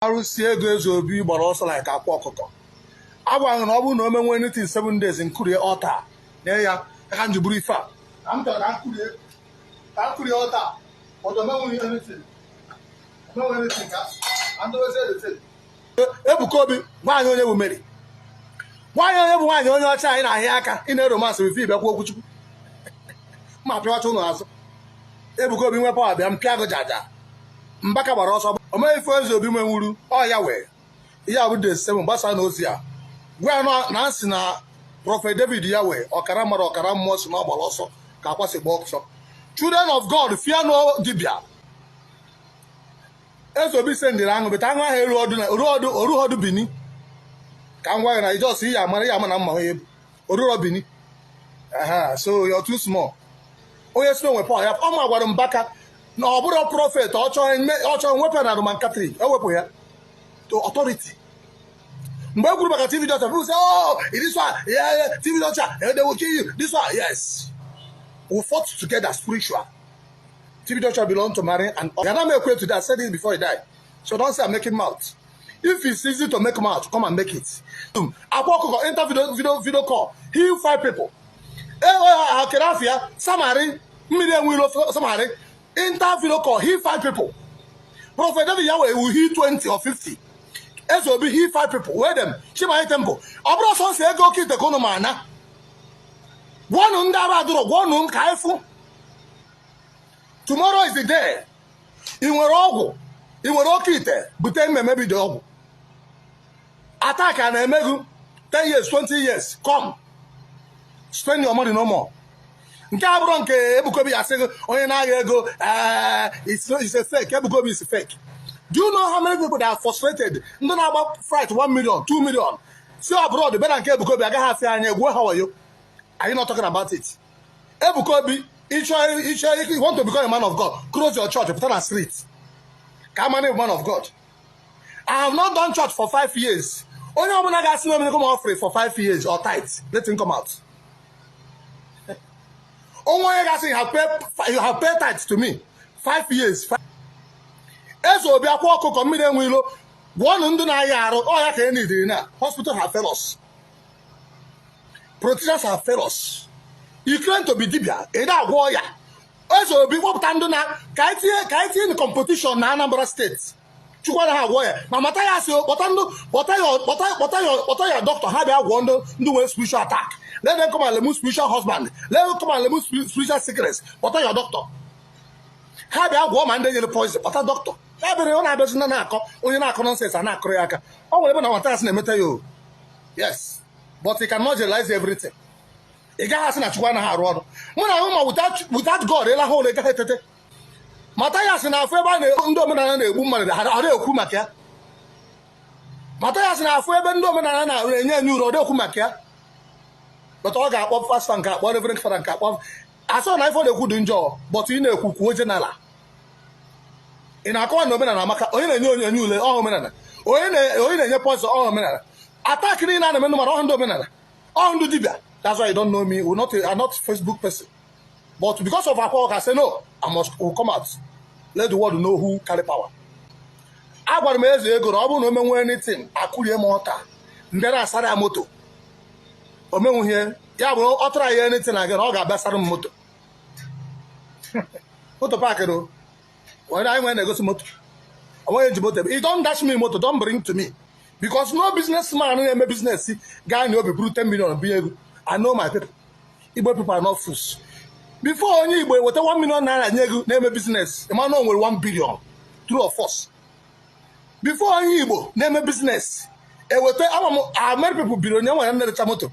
Arụsị ego Eze Obi gbara ọsọ like akwa ọkụkọ. Agwaghị na ọ bụrụ na o menwe anything 7 days, nkurie ọta nye ya ka m ji bụrụ ife a ka m chọrọ ka m kurie ọta, but o menweghị anything, o menweghị anything ka m dobezie the thing. Ebuka Obi, nwaanyị onye bụ Mary, nwaanyị onye bụ nwaanyị onye ọcha anyị na-ahịa aka ị na-eromance before ịbịakwa okwuchukwu ma pịawacha ụnụ azụ. Ebuka Obi nwe power, bịa mpịa gụ jaja. Mbaka gbara ọsọ, o meghị ife Eze Obi menwuru ọ ya wee ihe a bụ day 7 gbasa na ozi a gwa ya na nsị na Prophet David ya wee ọkara mmadụ ọkara mmụọ si na ọ gbara ọsọ ka akwa si gba ọsọ. Children of God, fear no dibia. Eze Obi sendịrị aṅụ beta aṅụ ahụ eru ọdụ na oru ọdụ Bini ka m gwa gị na ijos ihe amara ihe ama na mma onye oruro Bini. Aha, so you're too small. Onye si n'onwe power ya ọ ma gwara Mbaka na ọ bụrụ prophet ọ chọrọ nwepụ na Roman Catholic ewepụ ya to authority. Mgbe e kwuru maka TV Joshua, people say, "Oh, this one, yeah, TV Joshua, they will kill you, this one." Yes, we fought together spiritual. TV Joshua belong to Mary and Ghana may equate to that. I said it before he died, so don't say I'm making mouth. If it's easy to make mouth, come and make it. Akwa ọkụkọ enter video call, heal five people. Ee, kerafia samari mmiri enwe ilo samari enter video call, heal five people. Prophet David Yahweh will heal 20 or 50. Eze Obi heal five people wee dem Chimayi Temple. Ọ bụrụ sọsọ ego oke ite ka unu ma ana gwọnụ ndị ara adụrọ gwọnụ ka anyị fụ. Tomorrow is the day. Ị nwere ọgwụ, ị nwere oke ite, bute mmemme bido ọgwụ attack a na-eme gị 10 years, 20 years, come spend your money, no more. Nke a bụrụ nke Ebuka Obi asị gị onye na-agha ego, it's a fake. Ebuka Obi is fake. Do you know how many people that are frustrated, ndị na-agba flight 1 million, 2 million si abroad bịa na nke Ebuka Obi agaghị afịa anya egwuo ha wayo? Are you not talking about it? Ebuka Obi, ịchọ you want to become a man of God, close your church, pụta na street ka a mara man of God. I have not done church for 5 years. Onye ọbụla ga-asị na omenye come offering for 5 years or tithe, let him come out. Onwe onye ga-asị you have paid tithe to me 5 years. Eze Obi, akwa ọkụkọ mmiri enwe ilo, gwọọnụ ndị na-aya arụ ọ ya ka e nidiri na hospital have failed us, politicians have failed us. You claim to be dibia, ị na-agwọ ọya. Eze Obi, kpọpụta ndị na ka anyị tinye in competition na Anambra State. Chukwu anaghị agwọ ya ma mata ya asị kpọta ndị kpọta ya kpọta kpọta ya kpọta ya doctor ha bịa gwọọ ndị nwere spiritual attack. Let them come and remove spiritual husband, let them come and remove spiritual secrets. Kpọta ya doctor ha bịa gwọọ ma ndị nyere poison. Kpọta doctor ya bịara. Ọ na-abịazi na na-akọ onye na-akọ nonsense a na-akụrụ ya aka. Ọ nwere ebe na nwata asị na-emeta ya o. Yes, but you cannot generalize everything. Ị gaghị asị na Chukwu anaghị arụ ọrụ. Mụ na ahụ ma without God, ịlahụ ụlọ ị gaghị etete. Mata ya sị na afụ ebe a na ndị omenala na-egbu mmadụ ha ọ na-ekwu maka ya. Mata ya sị na afụ ebe ndị omenala na-enye enye uru, ọ na-ekwu maka ya. But ọ ga-akpọ pastor nke akpọ reverend father nke akpọ asọ na ife ọ na-ekwu dị njọ, but ị na-ekwu kwuo general. Ị na-akọwa na omenala amaka. Onye na-enye onye enye ule ọha omenala, onye na-enye poison ọha omenala, attack niile a na-eme ndị mmadụ ọha ndị omenala, ọha ndị dibịa. That's why you don't know me. We not I'm not Facebook person, but because of akwa I say no, I must will come out, let the world know who carry power. Agwara m eze ego na ọ bụrụ na o menwe anything, akụrie m ọta mbịara asara ya moto. O menwughie ya bụ ọ tụrụ ya anything again, ọ ga-abịa sara m moto, moto park do onye anyị nwere na-egosi moto onweghị ji moto. You don't dash me moto, don't bring to me, because no businessman na-eme business gaa na obi buru 10 million binye ego. I know my people. Igbo people are not fools. Before onye Igbo eweta 1 million naira nye ego na-eme business, ịma na o nwere 1 billion, true or false? Before onye Igbo na-eme business eweta ama m ah, many people biri onye nwere nnerecha moto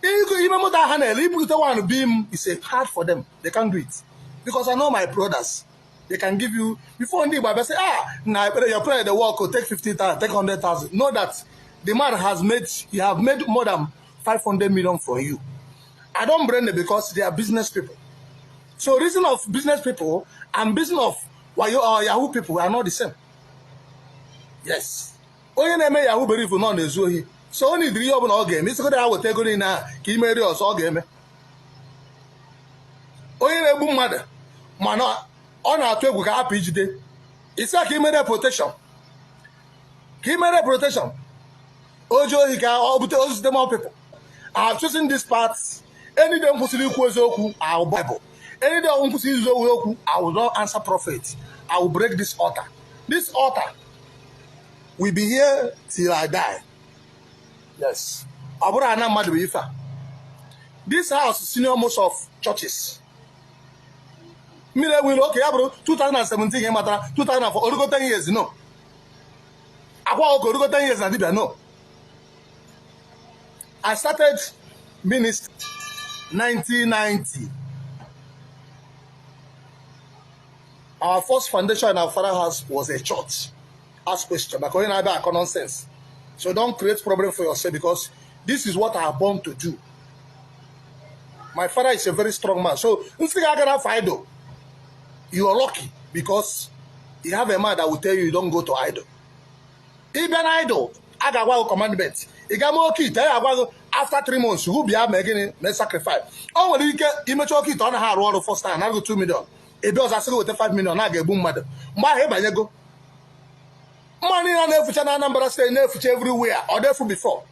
ime moto ahụ ha na-ele ibute one beam is a hard for them. They can't do it because I know my brothers, they can give you. Before ndị Igbo abịa sị, "Ah, na ekpere your prayer dey work o," take 50,000, take 100,000. Know that the man has made he have made more than 500 million for you. I don't blame them because they are business people. So reason of business people and business of wayo or yahoo people are not the same. Yes, onye na-eme yahoo believe nọ na-ezu ohi, so o nidiri ihe ọbụla ọ ga-eme isigodo ya weta ego niile ahụ ka imeri ọzọ ọ ga-eme. Onye na-egbu mmadụ mana ọ na-atụ egwu ka hapụ ijide isi aka imere protection. Ka ị mere protection oji ohi ka ọ bute ozute more people. I have chosen this path. Any day m kwụsịrị ikwu eziokwu, I will Bible. Any day m kwụsịrị izu okwu, I will not answer prophet. I will break this altar. This altar will be here till I die. Yes, ọ bụrụ ana mmadụ bụ ife a. This house, senior most of churches, mmiri enwere oke ya bụrụ 2017 ka ị matara 2004 orugo 10 years. No akwa oke orugo 10 years na dibia. No, I started ministry 1990. Our first foundation in our father house was a church. Ask question maka onye na-abịa akọ nonsense. So don't create problem for yourself, because this is what I am born to do. My father is a very strong man. So nsị gị agara for idol, you are lucky because you have a man that will tell you, you don't go to idol. Ị bịa na idol, a ga-agwa gị commandment. Ị ga mee oke ite, a ga-agwa gị after 3 months hụ bịa mee gịnị, mee sacrifice. O nwere ike imecha oke ite, ọ naghị arụ ọrụ first time, anaghị 2 million. Ị bịa ọzọ, asị gị weta 5 million, na ga-egbu mmadụ. Mgbe ahụ ịbanyego mmanụ niile a na-efucha na Anambra State, na-efucha everywhere. Ọ defu before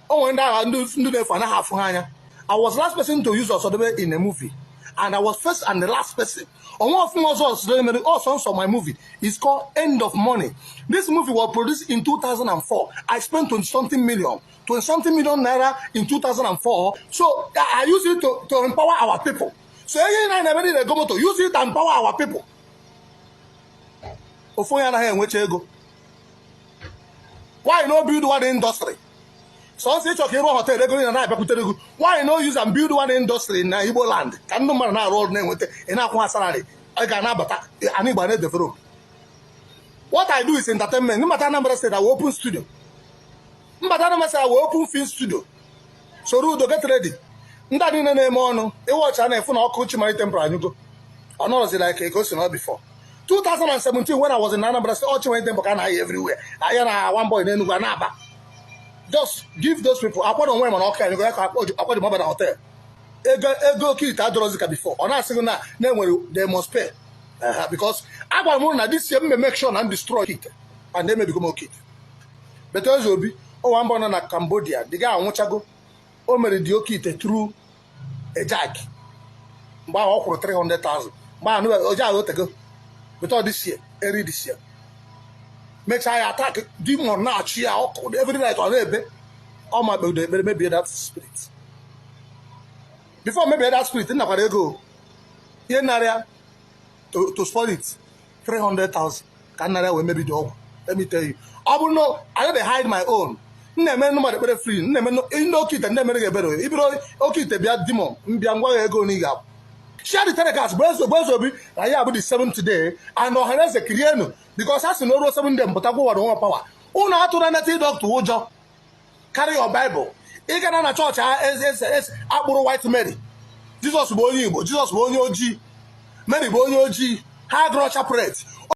o nwere ndị agha, ndị na-efu anaghị afụ ha anya. I was last person to use Osadebe in a movie, and I was first and the last person. Onwe ọfụma ọzọ Osadebe mere ọsọ nsọ. My movie is called End of Money. This movie was produced in 2004. I spent 20 something million, 20 something million naira in 2004. So I use it to empower our people. So ihe na na-eme na ego moto, use it to empower our people. Ofu onye anaghị enwecha ego. Why no build one industry? Sọnsọ ịchọ ka ịrụ hotel, ego niile na-abịakwutere gị. Why no use and build one industry na Igbo land, ka ndị mmadụ na-arụ ọrụ, na-enweta, ị na-akwụ ha salary, ị ga-anabata ana Igbo na-edevelop. What I do is entertainment. Mbata Anambra State, I will open studio. Mbata Anambra State, I will open film studio. Soro udo, get ready. Ndị a niile na-eme ọnụ ịwọcha na-efu na ọkụ Chimarị Temple anyụgo. Ọ nọrọzi like ka o si nọ before 2017 when I was in Anambra State. Ọ Chimarị Temple ka a na-ahịa everywhere, ahịa na one boy n'Enugu a na-aba. Just give those people akwado onwe, mana ọkụ anyụgo ya ka akwado maba na hotel. Ego ego oke ite adọrọzi ka before. Ọ na-asị gị na na-enwere, they must pay, because agwara m na this year m make sure na m destroy ite and emebigo m oke ite. But eze obi ụwa mbọ nọ na Cambodia dịga anwụchago. O mere dị oke ite through a jack. Mgbe ahụ ọ kwụrụ 300,000. Mgbe ahụ oje ahụ otego. But all this year, early this year, mechaa ya attack, demon na-achụ ya ọkụ every night. Ọ na-ebe ọ ma kpedo ekpere mebie that spirit. Before mebie that spirit, nnakwara ego ihe narịa to spoil it, 300,000 ka nnarịa wee mebido ọgwụ. Let me tell you, ọ bụrụ na I no dey hide my own. M na-eme ndị mmadụ ekpere free. M na-eme ndị oke ite, ndị emere gị ebere. Ibido oke ite bịa, demon mbịa ngwa gị ego na ị ga-abụ. Share the telecast. Bụ eze, bụ eze obi na ya bụ the seventh day and ọhaneze kirienu, because a sị na o ruo 7 day mpụta gwụwara nwa power. Unu atụrụ native doctor ụjọ. Carry your Bible. Ị gara na chọọchị akpụrụ White Mary. Jizọs bụ onye Igbo, Jizọs bụ onye ojii, Mary bụ onye ojii. Ha gụrụ chaplet.